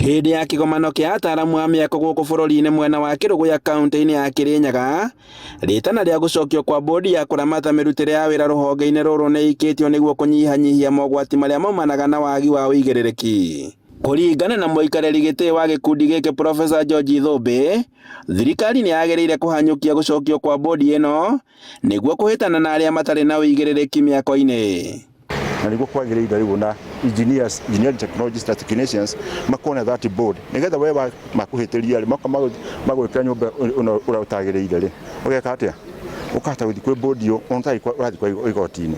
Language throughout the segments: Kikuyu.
Hĩndĩ ya kĩgomano kĩa ataaramu a mĩako gũkũ bũrũri-inĩ mwena wa Kĩrũgũya kaunti-inĩ ya Kĩrĩnyaga, rĩtana rĩa gũcokio kwa bodi ya kũramata mĩrutĩre ya wĩra rũhonge-inĩ rũrũ nĩ ĩikĩtio nĩguo kũnyihanyihia mogwati marĩa maumanaga na wagi wa ũigĩrĩrĩki. Kũringana na mũikarĩri gĩtĩ wa gĩkundi gĩkĩ Professor George Ithũmbĩ, thirikari nĩ yagĩrĩire kũhanyũkia gũcokio kwa bodi ĩno nĩguo kũhĩtana na arĩa matarĩ na ũigĩrĩrĩki mĩako-inĩ. Na nĩguo kwagĩrĩire rĩu na engineers, engineering technologists na technicians makorwo na that board, nĩgetha we makũhĩtĩria rĩ, magwĩkĩra nyũmba ĩno ũrĩa ũtagĩrĩire rĩ, ũgeka atĩa? Ũkahota gũthiĩ kwĩ board ĩyo ona ũtarĩ ũrathiĩ kwa igoti-inĩ,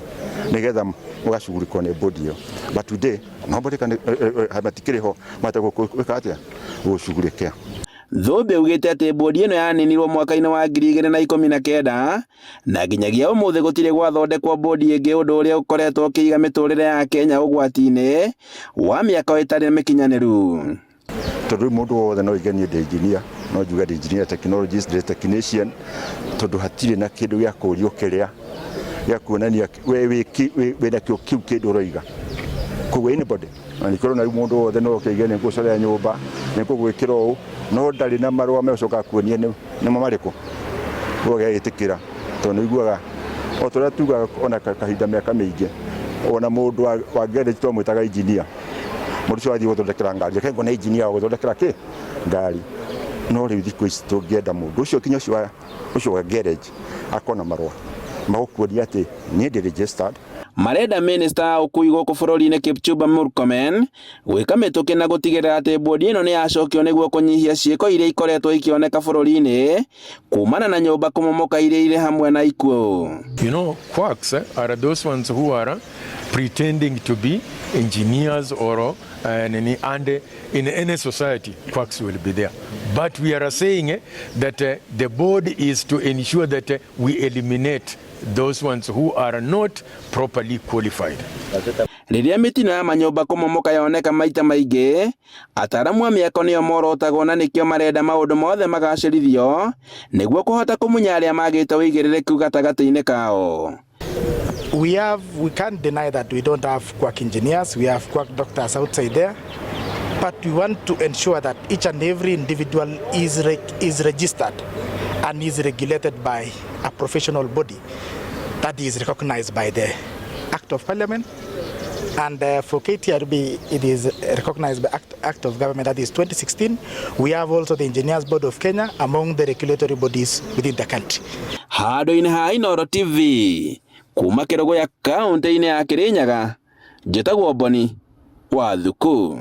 nĩgetha ũgacugurikwo nĩ board ĩyo. But today nobody can, matikĩrĩ ho mahota gwĩka atĩa? Gũcugurĩkĩa. Thũmbĩ augĩte atĩ bodi ĩno yaninirwo mwaka-inĩ wa 2019 na nginyagia ũmũthĩ gũtirĩ gwathondekwo bodi ĩngĩ, ũndũ ũrĩa ũkoretwo ũkĩiga mĩtũrĩre ya Kenya ũgwati-inĩ wa mĩako ĩtarĩ mĩkinyanĩru. Tondũ rĩu mũndũ wothe no oige niĩ ndĩ engineer, no njuge ndĩ engineer technologist, ndĩ technician, tondũ hatirĩ na kĩndũ gĩa kũrio kĩrĩa gĩa kuonania we wĩna kĩo kĩu kĩndũ ũroiga. Koguo anybody, na nĩkĩo ũrona rĩu mũndũ wothe no oke oige nĩ ngũcorea nyũmba, nĩ ngũgwĩkĩra ũũ, no ndarĩ na marũa megũcoka kuonia nĩmo marĩkũ, ũgagĩtĩkĩra, tondũ nĩ ũiguaga o ta ũrĩa tugaga ona kahinda mĩaka mĩingĩ, ona mũndũ wa garage twamwĩtaga engineer, mũndũ ũcio athiĩ gũthondekera ngari, reke ngone engineer wa gũthondekera kĩ ngari. No rĩu thikũ ici tũngĩenda mũndũ ũcio kinya ũcio wa garage akorwo na marũa magũkuonia atĩ niĩ ndĩ registered. Marenda minista wa ũkui gũkũ bũrũri-inĩ Kipchumba Murkomen gwĩka mĩtũkĩ na gũtigĩrĩra atĩ bodi ĩno nĩ yacokio nĩguo kũnyihia ciĩko iria ikoretwo ikĩoneka bũrũri-inĩ kumana na nyũmba kũmomoka iria irĩ hamwe na ikuũ. Quacks are those ones who are pretending to be engineers or and in any society, quacks will be there. But we are saying that the board is to ensure that we eliminate those ones who are not properly qualified. Rĩrĩa mĩtino ya manyũmba kũmomoka yoneka maita maingĩ, ataaramu a mĩako nĩo morotagwo, na nĩkĩo marenda maũndũ mothe magacĩrithio nĩguo kũhota kũmunya arĩa magĩte ũigĩrĩrĩku gatagatĩ-inĩ kao. We can't deny that we don't have quack engineers, we have quack doctors outside there, but we want to ensure that each and every individual is registered and is regulated by a professional body that is recognized by the Act of Parliament. And for KTRB, it is recognized by Act of Government, that is 2016. We have also the Engineers Board of Kenya among the regulatory bodies within the country. Handũ-inĩ ha Inooro TV kuma Kĩrũgũya kaunti-inĩ ya Kĩrĩnyaga, njĩtagwo Boni wa Thuku.